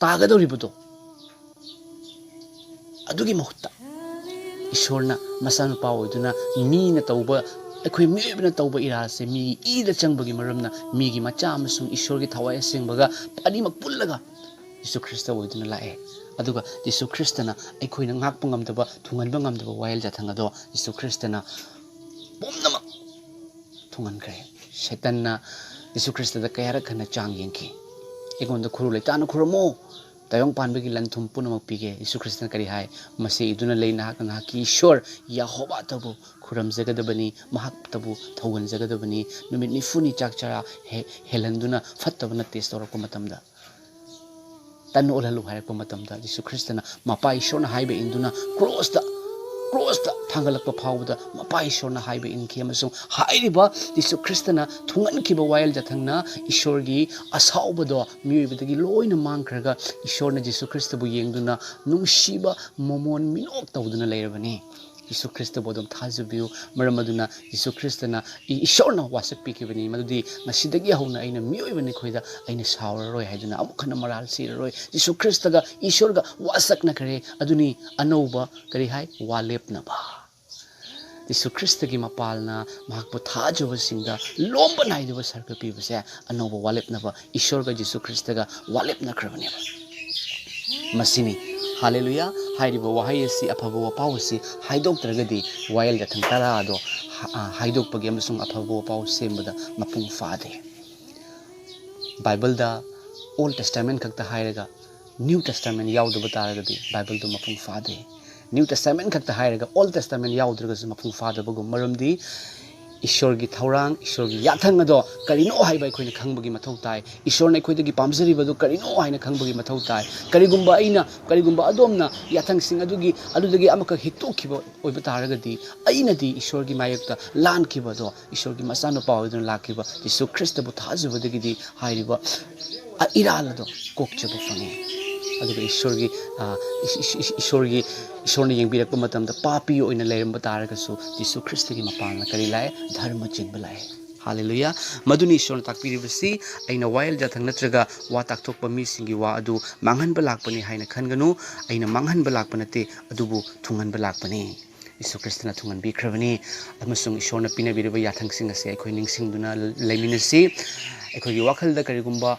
ꯇꯥꯒꯗꯧꯔꯤꯕꯗꯣ, ꯑꯗꯨꯒꯤ ꯃꯍꯨꯠꯇ ꯏꯁꯣꯔꯅ ꯃꯆꯥꯅꯨꯄꯥ ꯑꯣꯏꯗꯨꯅ ꯃꯤꯅ ꯇꯧꯕ, ꯑꯩꯈꯣꯏ ꯃꯤꯑꯣꯏꯕꯅ ꯇꯧꯕ ꯏꯔꯥꯁꯦ ꯃꯤꯒꯤ ꯏꯗ ꯆꯪꯕꯒꯤ ꯃꯔꯝꯅ ꯃꯤꯒꯤ ꯃꯆꯥ ꯑꯃꯁꯨꯡ ꯏꯁꯣꯔꯒꯤ ꯊꯋꯥꯏ ꯑꯁꯦꯡꯕꯒ ꯑꯅꯤꯃꯛ ꯄꯨꯜꯂꯒ ꯖꯤꯁꯨ ꯈ꯭ꯔꯤꯁꯇ ꯑꯣꯏꯗꯨꯅ ꯂꯥꯛꯑꯦ꯫ ꯑꯗꯨꯒ ꯖꯤꯁꯨ ꯈ꯭ꯔꯤꯁꯇꯅ ꯑꯩꯈꯣꯏꯅ ꯉꯥꯛꯄ ꯉꯝꯗꯕ, ꯊꯨꯡꯍꯟꯕ ꯉꯝꯗꯕ ꯋꯥꯌꯦꯜ ꯌꯥꯊꯪ ꯑꯗꯣ ꯖꯤꯁꯨ ꯈ꯭ꯔꯤꯁꯇꯅ ꯄꯨꯝꯅꯃꯛ ꯊꯨꯡꯍꯟꯈ꯭ꯔꯦ꯫ ꯁꯩꯇꯟꯅ ꯖꯤꯁꯨ ꯈ꯭ꯔꯤꯁꯇꯗ ꯀꯌꯥꯔꯛ ꯍꯟꯅ ꯆꯥꯡ ꯌꯦꯡꯈꯤ꯫ ꯑꯩꯉꯣꯟꯗ ꯈꯨꯔꯨ ꯂꯩꯇꯥꯅ ꯈꯨꯔꯨꯝꯃꯣ, ꯇꯥꯏꯕꯪ ꯄꯥꯟꯕꯒꯤ ꯂꯟ ꯊꯨꯝ ꯄꯨꯝꯅꯃꯛ ꯄꯤꯒꯦ꯫ ꯌꯤꯁꯨ ꯈ꯭ꯔꯤꯁꯇꯅ ꯀꯔꯤ ꯍꯥꯏ? ꯃꯁꯤ ꯏꯗꯨꯅ ꯂꯩ ꯅꯍꯥꯛꯅ ꯅꯍꯥꯛꯀꯤ ꯏꯁꯣꯔ ꯌꯦꯍꯣꯕꯥꯇꯕꯨ ꯈꯨꯔꯨꯝꯖꯒꯗꯕꯅꯤ, ꯃꯍꯥꯛꯇꯕꯨ ꯊꯧꯒꯟꯖꯒꯗꯕꯅꯤ꯫ ꯅꯨꯃꯤꯠ ꯅꯤꯐꯨꯅꯤ ꯆꯥꯛ ꯆꯔꯥ ꯍꯦ-, ꯍꯦꯜꯍꯟꯗꯨꯅ ꯐꯠꯇꯕꯅ ꯇꯦꯁ ꯇꯧꯔꯛꯄ ꯃꯇꯝꯗ, ꯇꯟ ꯑꯣꯜꯍꯜꯂꯨ ꯍꯥꯏꯔꯛꯄ ꯃꯇꯝꯗ, ꯌꯤꯁꯨ ꯈ꯭ꯔꯤꯁꯇꯅ ꯃꯄꯥ ꯏꯁꯣꯔꯅ ꯍꯥꯏꯕ ꯏꯟꯗꯨꯅ ꯀ꯭ꯔꯣꯁꯇ, ꯀ꯭ꯔꯣꯁꯇ ꯊꯥꯡꯒꯠꯂꯛꯄ ꯐꯥꯎꯕꯗ ꯃꯄꯥ ꯏꯁꯣꯔꯅ ꯍꯥꯏꯕ ꯏꯟꯈꯤ꯫ ꯑꯃꯁꯨꯡ ꯍꯥꯏꯔꯤꯕ ꯌꯤꯁꯨ ꯈ꯭ꯔꯤꯁꯇꯅ ꯊꯨꯡꯍꯟꯈꯤꯕ ꯋꯥꯌꯦꯜ ꯌꯥꯊꯪꯅ ꯏꯁꯣꯔꯒꯤ ꯑꯁꯥꯎꯕꯗꯣ ꯃꯤꯑꯣꯏꯕꯗꯒꯤ ꯂꯣꯏꯅ ꯃꯥꯡꯈ꯭ꯔꯒ, ꯏꯁꯣꯔꯅ ꯌꯤꯁꯨ ꯈ꯭ꯔꯤꯁꯇꯕꯨ ꯌꯦꯡꯗꯨꯅ ꯅꯨꯡꯁꯤꯕ ꯃꯣꯃꯣꯟ ꯃꯤꯅꯣꯛ ꯇꯧꯗꯨꯅ ꯂꯩꯔꯕꯅꯤ꯫ ꯌꯤꯁꯨ ꯈ꯭ꯔꯤꯁꯇꯕꯨ ꯑꯗꯨꯝ ꯊꯥꯖꯕꯤꯌꯨ꯫ ꯃꯔꯝ ꯑꯗꯨꯅ ꯌꯤꯁꯨ ꯈ꯭ꯔꯤꯁꯇꯅ ꯏ-, ꯏꯁꯣꯔꯅ ꯋꯥꯁꯛꯄꯤꯈꯤꯕꯅꯤ, ꯃꯗꯨꯗꯤ ꯉꯁꯤꯗꯒꯤ ꯍꯧꯅ ꯑꯩꯅ ꯃꯤꯑꯣꯏꯕ ꯅꯈꯣꯏꯗ ꯑꯩꯅ ꯁꯥꯎꯔꯔꯣꯏ ꯍꯥꯏꯗꯨꯅ ꯑꯃꯨꯛ ꯍꯟꯅ ꯃꯔꯥꯜ ꯁꯤꯔꯔꯣꯏ꯫ ꯌꯤꯁꯨ ꯈ꯭ꯔꯤꯁꯇꯒ ꯏꯁꯣꯔꯒ ꯋꯥꯁꯛꯅꯈ꯭ꯔꯦ꯫ ꯑꯗꯨꯅꯤ ꯑꯅꯧꯕ ꯀꯔꯤ ꯍꯥꯏ? ꯋꯥꯂꯦꯞꯅꯕ꯫ ꯌꯤꯁꯨ ꯈ꯭ꯔꯤꯁꯇꯒꯤ ꯃꯄꯥꯜꯅ ꯃꯍꯥꯛꯄꯨ ꯊꯥꯖꯕꯁꯤꯡꯗ ꯂꯣꯝꯕ ꯅꯥꯏꯗꯕ ꯁꯔꯒ ꯄꯤꯕꯁꯦ ꯑꯅꯧꯕ ꯋꯥꯂꯦꯞꯅꯕ ꯏꯁꯣꯔꯒ ꯌꯤꯁꯨ ꯈ꯭ꯔꯤꯁꯇꯒ ꯋꯥꯂꯦꯞꯅꯈ꯭ꯔꯕꯅꯦꯕ꯫ ꯃꯁꯤꯅꯤ꯫ ꯍꯥꯂꯦꯂꯨꯌꯥ꯫ ꯍꯥꯏꯔꯤꯕ ꯋꯥꯍꯩ ꯑꯁꯤ, ꯑꯐꯕ ꯋꯥꯄꯥꯎ ꯑꯁꯤ ꯍꯥꯏꯗꯣꯛꯇ꯭ꯔꯒꯗꯤ ꯋꯥꯌꯦꯜ ꯌꯥꯊꯪ ꯇꯔꯥ ꯑꯗꯣ ꯍ-, ꯑ, ꯍꯥꯏꯗꯣꯛꯄꯒꯤ ꯑꯃꯁꯨꯡ ꯑꯐꯕ ꯋꯥꯄꯥꯎ ꯁꯦꯝꯕꯗ ꯃꯄꯨꯡ ꯐꯥꯗꯦ꯫ ꯕꯥꯏꯕꯜꯗ Old Testament ꯈꯛꯇ ꯍꯥꯏꯔꯒ New Testament ꯌꯥꯎꯗꯕ ꯇꯥꯔꯒꯗꯤ ꯕꯥꯏꯕꯜꯗꯨ ꯃꯄꯨꯡ ꯐꯥꯗꯦ꯫ New Testament ꯈꯛꯇ ꯍꯥꯏꯔꯒ Old Testament ꯌꯥꯎꯗ꯭ꯔꯒꯁꯨ ꯃꯄꯨꯡ ꯐꯥꯗꯕꯒꯨꯝ꯫ ꯃꯔꯝꯗꯤ ꯏꯁꯣꯔꯒꯤ ꯊꯧꯔꯥꯡ, ꯏꯁꯣꯔꯒꯤ ꯌꯥꯊꯪ ꯑꯗꯣ ꯀꯔꯤꯅꯣ ꯍꯥꯏꯕ ꯑꯩꯈꯣꯏꯅ ꯈꯪꯕꯒꯤ ꯃꯊꯧ ꯇꯥꯏ꯫ ꯏꯁꯣꯔꯅ ꯑꯩꯈꯣꯏꯗꯒꯤ ꯄꯥꯝꯖꯔꯤꯕꯗꯨ ꯀꯔꯤꯅꯣ ꯍꯥꯏꯅ ꯈꯪꯕꯒꯤ ꯃꯊꯧ ꯇꯥꯏ꯫ ꯀꯔꯤꯒꯨꯝꯕ ꯑꯩꯅ, ꯀꯔꯤꯒꯨꯝꯕ ꯑꯗꯣꯝꯅ ꯌꯥꯊꯪꯁꯤꯡ ꯑꯗꯨꯒꯤ, ꯑꯗꯨꯗꯒꯤ ꯑꯃꯈꯛ ꯍꯤꯛꯇꯣꯛꯈꯤꯕ ꯑꯣꯏꯕ ꯇꯥꯔꯒꯗꯤ, ꯑꯩꯅꯗꯤ ꯏꯁꯣꯔꯒꯤ ꯃꯥꯌꯣꯛꯇ ꯂꯥꯟꯈꯤꯕꯗꯣ, ꯏꯁꯣꯔꯒꯤ ꯃꯆꯥꯅꯨꯄꯥ ꯑꯣꯏꯗꯨꯅ ꯂꯥꯛꯈꯤꯕ ꯌꯤꯁꯨ ꯈ꯭ꯔꯤꯁꯇꯕꯨ ꯊꯥꯖꯕꯗꯒꯤꯗꯤ ꯍꯥꯏꯔꯤꯕ ꯑ-, ꯏꯔꯥꯜ ꯑꯗꯣ ꯀꯣꯛꯆꯕ ꯐꯪꯉꯤ꯫ ꯑꯗꯨꯒ ꯏꯁꯣꯔꯒꯤ, ꯑ, ꯏꯁ-, ꯏꯁ-, ꯏꯁ-, ꯏꯁꯣꯔꯒꯤ, ꯏꯁꯣꯔꯅ ꯌꯦꯡꯕꯤꯔꯛꯄ ꯃꯇꯝꯗ ꯄꯥꯄꯤ ꯑꯣꯏꯅ ꯂꯩꯔꯝꯕ ꯇꯥꯔꯒꯁꯨ ꯌꯤꯁꯨ ꯈ꯭ꯔꯤꯁꯇꯒꯤ ꯃꯄꯥꯟꯅ ꯀꯔꯤ ꯂꯥꯛꯑꯦ? ꯙꯔꯃ ꯆꯦꯟꯕ ꯂꯥꯛꯑꯦ꯫ ꯍꯥꯂꯦꯂꯨꯌꯥ꯫ ꯃꯗꯨꯅꯤ ꯏꯁꯣꯔꯅ ꯇꯥꯛꯄꯤꯔꯤꯕꯁꯤ, "ꯑꯩꯅ ꯋꯥꯌꯦꯜ ꯌꯥꯊꯪ ꯅꯠꯇ꯭ꯔꯒ ꯋꯥ ꯇꯥꯛꯊꯣꯛꯄ ꯃꯤꯁꯤꯡꯒꯤ ꯋꯥ ꯑꯗꯨ ꯃꯥꯡꯍꯟꯕ ꯂꯥꯛꯄꯅꯤ ꯍꯥꯏꯅ ꯈꯟꯒꯅꯨ꯫ ꯑꯩꯅ ꯃꯥꯡꯍꯟꯕ ꯂꯥꯛꯄ ꯅꯠꯇꯦ, ꯑꯗꯨꯕꯨ ꯊꯨꯡꯍꯟꯕ ꯂꯥꯛꯄꯅꯤ"꯫ ꯌꯤꯁꯨ ꯈ꯭ꯔꯤꯁꯇꯅ ꯊꯨꯡꯍꯟꯕꯤꯈ꯭ꯔꯕꯅꯤ꯫ ꯑꯃꯁꯨꯡ ꯏꯁꯣꯔꯅ ꯄꯤꯅꯕꯤꯔꯤꯕ ꯌꯥꯊꯪꯁꯤꯡ ꯑꯁꯦ ꯑꯩꯈꯣꯏ ꯅꯤꯡꯁꯤꯡꯗꯨꯅ ꯂꯩꯃꯤꯟꯅꯁꯤ꯫ ꯑꯩꯈꯣꯏꯒꯤ ꯋꯥꯈꯜꯗ ꯀꯔꯤꯒꯨꯝꯕ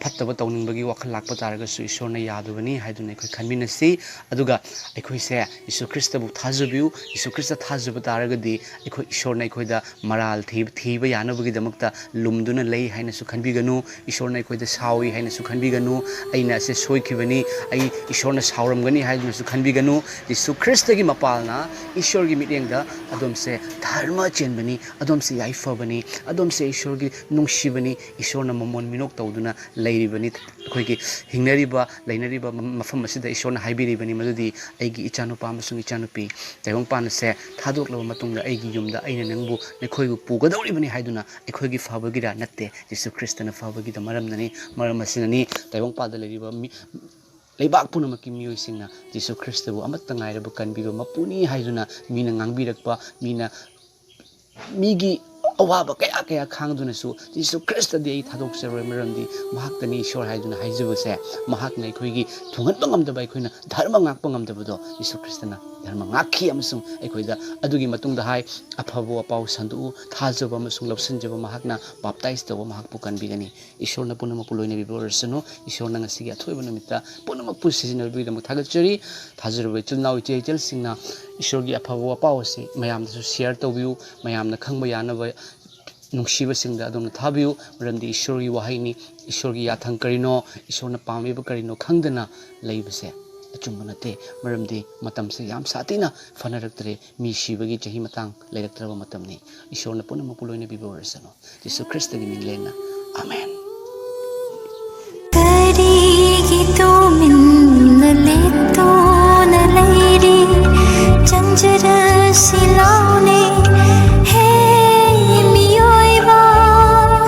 ꯐꯠꯇꯕ ꯇꯧꯅꯤꯡꯕꯒꯤ ꯋꯥꯈꯜ ꯂꯥꯛꯄ ꯇꯥꯔꯒꯁꯨ ꯏꯁꯣꯔꯅ ꯌꯥꯗꯕꯅꯤ ꯍꯥꯏꯗꯨꯅ ꯑꯩꯈꯣꯏ ꯈꯟꯃꯤꯟꯅꯁꯤ꯫ ꯑꯗꯨꯒ ꯑꯩꯈꯣꯏꯁꯦ ꯌꯤꯁꯨ ꯈ꯭ꯔꯤꯁꯇꯕꯨ ꯊꯥꯖꯕꯤꯌꯨ꯫ ꯌꯤꯁꯨ ꯈ꯭ꯔꯤꯁꯇ ꯊꯥꯖꯕ ꯇꯥꯔꯒꯗꯤ ꯑꯩꯈꯣꯏ ꯏꯁꯣꯔꯅ ꯑꯩꯈꯣꯏꯗ ꯃꯔꯥꯜ ꯊꯤ-, ꯊꯤꯕ ꯌꯥꯅꯕꯒꯤꯗꯃꯛꯇ ꯂꯨꯝꯗꯨꯅ ꯂꯩ ꯍꯥꯏꯅꯁꯨ ꯈꯟꯕꯤꯒꯅꯨ꯫ ꯏꯁꯣꯔꯅ ꯑꯩꯈꯣꯏꯗ ꯁꯥꯎꯏ ꯍꯥꯏꯅꯁꯨ ꯈꯟꯕꯤꯒꯅꯨ꯫ ꯑꯩꯅ ꯑꯁꯦ ꯁꯣꯏꯈꯤꯕꯅꯤ, ꯑꯩ ꯏꯁꯣꯔꯅ ꯁꯥꯎꯔꯝꯒꯅꯤ ꯍꯥꯏꯗꯨꯅꯁꯨ ꯈꯟꯕꯤꯒꯅꯨ꯫ ꯌꯤꯁꯨ ꯈ꯭ꯔꯤꯁꯇꯒꯤ ꯃꯄꯥꯜꯅ ꯏꯁꯣꯔꯒꯤ ꯃꯤꯠꯌꯦꯡꯗ ꯑꯗꯣꯝꯁꯦ ꯙꯔꯃ ꯆꯦꯟꯕꯅꯤ, ꯑꯗꯣꯝꯁꯦ ꯌꯥꯏꯐꯕꯅꯤ, ꯑꯗꯣꯝꯁꯦ ꯏꯁꯣꯔꯒꯤ ꯅꯨꯡꯁꯤꯕꯅꯤ, ꯏꯁꯣꯔꯅ ꯃꯃꯣꯟ ꯃꯤꯅꯣꯛ ꯇꯧꯗꯨꯅ ꯂꯩꯔꯤꯕꯅꯤ꯫ ꯑꯩꯈꯣꯏꯒꯤ ꯍꯤꯡꯅꯔꯤꯕ, ꯂꯩꯅꯔꯤꯕ ꯃꯐꯝ ꯑꯁꯤꯗ ꯏꯁꯣꯔꯅ ꯍꯥꯏꯕꯤꯔꯤꯕꯅꯤ ꯃꯗꯨꯗꯤ, "ꯑꯩꯒꯤ ꯏꯆꯥꯅꯨꯄꯥ ꯑꯃꯁꯨꯡ ꯏꯆꯥꯅꯨꯄꯤ ꯇꯥꯏꯕꯪꯄꯥꯟ ꯑꯁꯦ ꯊꯥꯗꯣꯛꯂꯕ ꯃꯇꯨꯡꯗ ꯑꯩꯒꯤ ꯌꯨꯝꯗ ꯑꯩꯅ ꯅꯪꯕꯨ, ꯅꯈꯣꯏꯕꯨ ꯄꯨꯒꯗꯧꯔꯤꯕꯅꯤ ꯍꯥꯏꯗꯨꯅ ꯑꯩꯈꯣꯏꯒꯤ ꯐꯕꯒꯤꯔꯥ? ꯅꯠꯇꯦ, ꯌꯤꯁꯨ ꯈ꯭ꯔꯤꯁꯇꯅ ꯐꯕꯒꯤꯗ ꯃꯔꯝꯅꯅꯤ꯫ ꯃꯔꯝ ꯑꯁꯤꯅꯅꯤ ꯇꯥꯏꯕꯪꯄꯥꯟꯗ ꯂꯩꯔꯤꯕ ꯃꯤ, ꯂꯩꯕꯥꯛ ꯄꯨꯝꯅꯃꯛꯀꯤ ꯃꯤꯑꯣꯏꯁꯤꯡꯅ ꯖꯤꯁꯨ ꯈ꯭ꯔꯤꯁꯇꯕꯨ ꯑꯃꯠꯇ ꯉꯥꯏꯔꯕ ꯀꯟꯕꯤꯕ ꯃꯄꯨꯅꯤ ꯍꯥꯏꯗꯨꯅ ꯃꯤꯅ ꯉꯥꯡꯕꯤꯔꯛꯄ, ꯃꯤꯅ, ꯃꯤꯒꯤ ꯑꯋꯥꯕ ꯀꯌꯥ ꯀꯌꯥ ꯈꯥꯡꯗꯨꯅꯁꯨ ꯖꯤꯁꯨ ꯈ꯭ꯔꯤꯁꯇꯗꯤ ꯑꯩ ꯊꯥꯗꯣꯛꯆꯔꯣꯏ, ꯃꯔꯝꯗꯤ ꯃꯍꯥꯛꯇꯅꯤ ꯏꯁꯣꯔ ꯍꯥꯏꯗꯨꯅ ꯍꯥꯏꯖꯕꯁꯦ, ꯃꯍꯥꯛꯅ ꯑꯩꯈꯣꯏꯒꯤ ꯊꯨꯡꯍꯟꯕ ꯉꯝꯗꯕ, ꯑꯩꯈꯣꯏꯅ ꯙꯔꯃ ꯉꯥꯛꯄ ꯉꯝꯗꯕꯗꯣ ꯖꯤꯁꯨ ꯈ꯭ꯔꯤꯁꯇꯅ ꯙꯔꯃ ꯉꯥꯛꯈꯤ꯫ ꯑꯃꯁꯨꯡ ꯑꯩꯈꯣꯏꯗ ꯑꯗꯨꯒꯤ ꯃꯇꯨꯡꯗ ꯍꯥꯏ, "ꯑꯐꯕ ꯋꯥꯄꯥꯎ ꯁꯟꯗꯣꯛꯎ, ꯊꯥꯖꯕ ꯑꯃꯁꯨꯡ ꯂꯧꯁꯤꯟꯖꯕ ꯃꯍꯥꯛꯅ ꯕꯥꯞꯇꯥꯏꯖ ꯇꯧꯕ ꯃꯍꯥꯛꯄꯨ ꯀꯟꯕꯤꯒꯅꯤ"꯫ ꯏꯁꯣꯔꯅ ꯄꯨꯝꯅꯃꯛꯄꯨ ꯂꯣꯏꯅꯕꯤꯕ ꯑꯣꯏꯔꯁꯅꯨ꯫ ꯏꯁꯣꯔꯅ ꯉꯁꯤꯒꯤ ꯑꯊꯣꯏꯕ ꯅꯨꯃꯤꯠꯇ ꯄꯨꯝꯅꯃꯛꯄꯨ ꯁꯤꯖꯤꯟꯅꯕꯤꯕꯒꯤꯗꯃꯛ ꯊꯥꯒꯠꯆꯔꯤ꯫ ꯊꯥꯖꯔꯕ ꯏꯆꯤꯜ ꯏꯅꯥꯎ, ꯏꯆꯦ ꯏꯆꯜꯁꯤꯡꯅ ꯏꯁꯣꯔꯒꯤ ꯑꯐꯕ ꯋꯥꯄꯥꯎ ꯑꯁꯤ ꯃꯌꯥꯝꯗꯁꯨ ꯁꯤꯌꯔ ꯇꯧꯕꯤꯌꯨ, ꯃꯌꯥꯝꯅ ꯈꯪꯕ ꯌꯥꯅꯕ ꯅꯨꯡꯁꯤꯕꯁꯤꯡꯗ ꯑꯗꯣꯝꯅ ꯊꯥꯕꯤꯌꯨ꯫ ꯃꯔꯝꯗꯤ ꯏꯁꯣꯔꯒꯤ ꯋꯥꯍꯩꯅꯤ, ꯏꯁꯣꯔꯒꯤ ꯌꯥꯊꯪ ꯀꯔꯤꯅꯣ, ꯏꯁꯣꯔꯅ ꯄꯥꯝꯂꯤꯕ ꯀꯔꯤꯅꯣ ꯈꯪꯗꯅ ꯂꯩꯕꯁꯦ ꯑꯆꯨꯝꯕ ꯅꯠꯇꯦ꯫ ꯃꯔꯝꯗꯤ ꯃꯇꯝꯁꯦ ꯌꯥꯝ ꯁꯥꯊꯤꯅ ꯐꯅꯔꯛꯇ꯭ꯔꯦ, ꯃꯤ ꯁꯤꯕꯒꯤ ꯆꯍꯤ ꯃꯇꯥꯡ ꯂꯩꯔꯛꯇ꯭ꯔꯕ ꯃꯇꯝꯅꯤ꯫ ꯏꯁꯣꯔꯅ ꯄꯨꯝꯅꯃꯛꯄꯨ ꯂꯣꯏꯅꯕꯤꯕ ꯑꯣꯏꯔꯁꯅꯨ꯫ ꯖꯤꯁꯨ ꯈ꯭ꯔꯤꯁꯇꯒꯤ ꯃꯤꯡꯂꯦꯟꯅ, ꯑꯥꯃꯦꯟ꯫